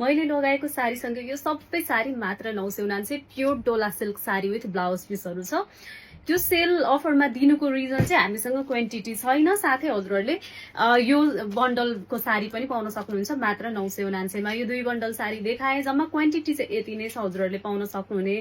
मैले लगाएको सारीसँग यो सबै सारी मात्र 999 प्योर डोला सिल्क सारी विथ ब्लाउज पिसहरू छ। त्यो सेल अफरमा दिनुको रिजन चाहिँ हामीसँग क्वान्टिटी छैन, साथै हजुरहरूले यो बन्डलको सारी पनि पाउन सक्नुहुन्छ मात्र 999 मा। यो 2 बन्डल सारी देखाए, जम्मा क्वान्टिटी चाहिँ यति नै छ, हजुरहरूले पाउन सक्नुहुने।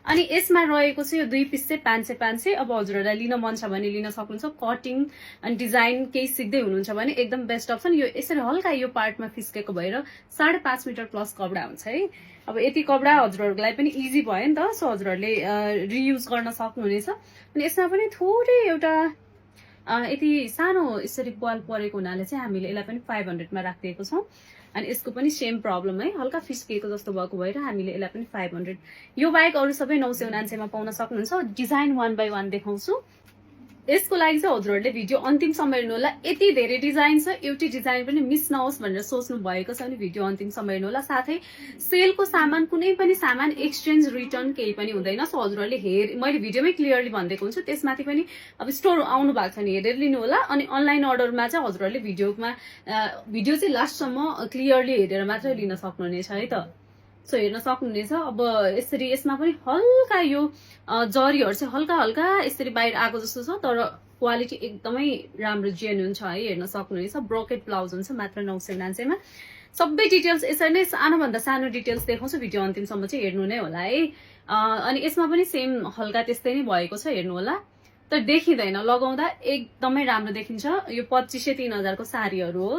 अनि यसमा रहेको चाहिँ यो 2 पिस चाहिँ 500 अब हजुरहरूलाई लिन मन छ भने लिन सक्नुहुन्छ। कटिङ अनि डिजाइन केही सिक्दै हुनुहुन्छ भने एकदम बेस्ट अप्सन। यो यसरी हल्का यो पार्टमा फिस्केको भएर 5.5 मिटर प्लस कपडा हुन्छ है। अब यति कपडा हजुरहरूलाई पनि इजी भयो नि त, सो हजुरहरूले रियुज गर्न सक्नुहुनेछ। अनि यसमा पनि थोरै एउटा यति सानो यसरी बल परेको हुनाले चाहिँ हामीले यसलाई पनि 500 मा राखिदिएको छौँ। अनि यसको पनि सेम प्रब्लम है, हल्का फिस्किएको जस्तो भएको भएर हामीले यसलाई पनि 500। यो बाहेक अरू सबै 999 मा पाउन सक्नुहुन्छ। डिजाइन 1 बाई 1 देखाउँछु। यसको लागि चाहिँ हजुरहरूले भिडियो अन्तिमसम्म हेर्नु होला। यति धेरै डिजाइन छ, एउटै डिजाइन पनि मिस नहोस् भनेर सोच्नु भएको छ भने भिडियो अन्तिमसम्म हेर्नु होला। साथै सेलको सामान कुनै पनि सामान एक्सचेन्ज रिटर्न केही पनि हुँदैन। सो हजुरहरूले मैले भिडियोमै क्लियरली भनिदिएको हुन्छु, त्यसमाथि पनि अब स्टोर आउनु भएको छ भने हेरेर लिनु होला। अनि अनलाइन अर्डरमा चाहिँ हजुरहरूले भिडियो चाहिँ लास्टसम्म क्लियरली हेरेर मात्रै लिन सक्नुहुनेछ है त। सो हेर्न सक्नुहुनेछ। अब यसरी यसमा पनि हल्का यो जरीहरू चाहिँ हल्का हल्का यसरी बाहिर आएको जस्तो छ, तर क्वालिटी एकदमै राम्रो जेन्युन छ है, हेर्न सक्नुहुनेछ। ब्रोकेट ब्लाउज हुन्छ मात्र 999 मा। सबै डिटेल्स यसरी नै सानोभन्दा सानो डिटेल्स देखाउँछु, भिडियो अन्तिमसम्म चाहिँ हेर्नु नै होला है। अनि यसमा पनि सेम हल्का त्यस्तै नै भएको छ, हेर्नु होला। तर देखिँदैन, लगाउँदा एकदमै राम्रो देखिन्छ। यो 2500-3000 को सारीहरू हो।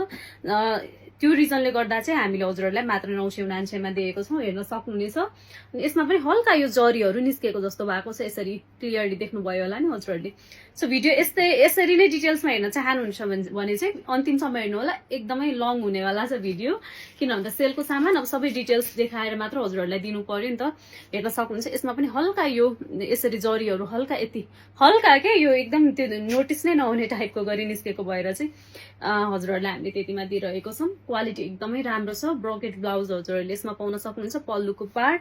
त्यो रिजनले गर्दा चाहिँ हामीले हजुरहरूलाई मात्र 999 मा दिएको छौँ, हेर्न सक्नुहुनेछ। यसमा पनि हल्का यो जरीहरू निस्केको जस्तो भएको छ, यसरी क्लियरली देख्नुभयो होला नि हजुरहरूले। सो भिडियो यसरी नै डिटेल्समा हेर्न चाहनुहुन्छ भने चाहिँ अन्तिमसम्म हेर्नु होला। एकदमै लङ हुनेवाला छ भिडियो, किन भन्दा सेलको सामान अब सबै डिटेल्स देखाएर मात्र हजुरहरूलाई दिनु पर्यो नि त। हेर्न सक्नुहुन्छ यसमा पनि हल्का यो यसरी जरीहरू हल्का यति हल्का के यो एकदम त्यो नोटिस नै नहुने टाइपको गरी निस्केको भएर चाहिँ हजुरहरूलाई हामीले त्यतिमा दिइरहेको छौँ। क्वालिटी एकदमै राम्रो छ। ब्रोकेट ब्लाउज हजुरहरूले यसमा पाउन सक्नुहुन्छ। पल्लुको पार्ट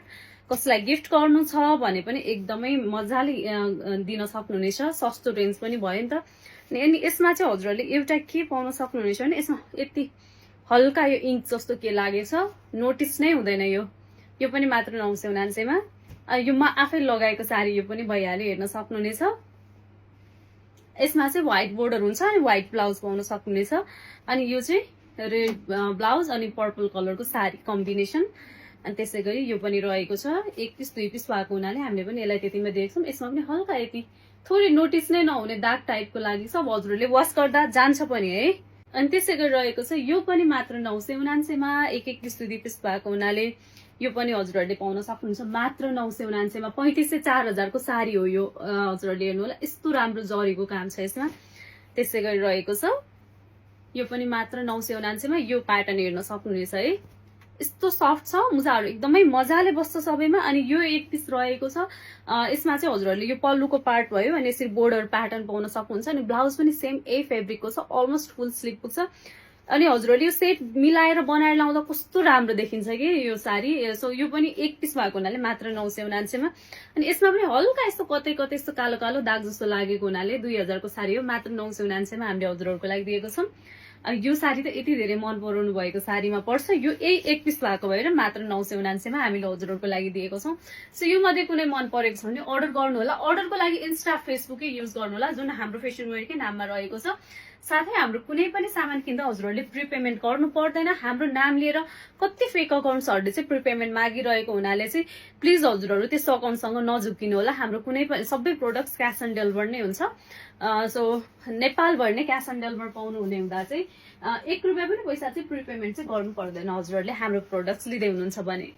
कसैलाई गिफ्ट गर्नु छ भने पनि एकदमै मजाले दिन सक्नुहुनेछ। सस्तो रेन्ज पनि भयो नि त। अनि यसमा चाहिँ हजुरहरूले एउटा के पाउन सक्नुहुनेछ भने यसमा यति हल्का यो इङ्क जस्तो के लागेको छ, नोटिस नै हुँदैन। यो पनि मात्र 999 मा। यो म आफै लगाएको सारी यो पनि भइहाल्यो, हेर्न सक्नुहुनेछ। यसमा चाहिँ व्हाइट बोर्डर हुन्छ अनि व्हाइट ब्लाउज पाउन सक्नुहुनेछ। अनि यो चाहिँ रेड ब्लाउज अनि पर्पल कलरको सारी कम्बिनेसन। अनि त्यसै गरी यो पनि रहेको छ। 1 पिस 2 पिस भएको हुनाले हामीले पनि यसलाई त्यतिमा दिएको छौँ। यसमा पनि हल्का यति थोरै नोटिस नै नहुने दाग टाइपको लागि सब हजुरहरूले वास गर्दा जान्छ पनि है। अनि त्यसै गरी रहेको छ यो पनि मात्र 999 मा। 1 पिस 2 पिस भएको हुनाले यो पनि हजुरहरूले पाउन सक्नुहुन्छ मात्र 999 मा। 3500 से 4000 को सारी हो यो, हजुरहरूले हेर्नु होला। यस्तो राम्रो जरीको काम छ यसमा। त्यसै गरी रहेको छ यो पनि मात्र 999 मा। यो प्याटर्न हेर्न सक्नुहुनेछ है, यस्तो सफ्ट छ, मुजाहरू एकदमै मजाले बस्छ सबैमा। अनि यो 1 पिस रहेको छ। यसमा चाहिँ हजुरहरूले यो पल्लुको पार्ट भयो अनि यसरी बोर्डर प्याटर्न पाउन सक्नुहुन्छ। अनि ब्लाउज पनि सेम यही फेब्रिकको छ, अलमोस्ट फुल स्लिभ पुग्छ। अनि हजुरहरूले यो सेट मिलाएर बनाएर लाउँदा कस्तो राम्रो देखिन्छ कि यो सारी। सो यो पनि 1 पिस भएको हुनाले मात्र 999 मा। अनि यसमा पनि हल्का यस्तो कतै कतै यस्तो कालो कालो दाग जस्तो लागेको हुनाले 2000 को सारी हो, मात्र 999 मा हामीले हजुरहरूको लागि दिएको छौँ। अनि यो सारी त यति धेरै मन पराउनु भएको सारीमा पर्छ। यो 1 पिस भएको भएर मात्र 999 मा हामीले हजुरहरूको लागि दिएको छौँ। सो यो मध्ये कुनै मन परेको छ भने अर्डर गर्नु होला। अर्डरको लागि इन्स्टा फेसबुकै युज गर्नु होला, जुन हाम्रो फेसन वेयरकै नाममा रहेको छ। साथै हाम्रो कुनै पनि सामान किन्दा हजुरहरूले प्रिपेमेन्ट गर्नु पर्दैन। हाम्रो नाम लिएर कति फेक अकाउन्ट्सहरूले चाहिँ प्रिपेमेन्ट मागिरहेको हुनाले चाहिँ प्लिज हजुरहरू त्यस्तो अकाउन्टसँग नझुक्किनु होला। हाम्रो कुनै पनि सबै प्रोडक्ट्स क्यास अन डेलिभर नै हुन्छ। सो नेपालभर नै क्यास अन डेलिभर पाउनु हुने हुँदा चाहिँ 1 रुपियाँ पनि पैसा चाहिँ प्रिपेमेन्ट चाहिँ गर्नु पर्दैन हजुरहरूले हाम्रो प्रोडक्ट्स लिँदै हुनुहुन्छ भने।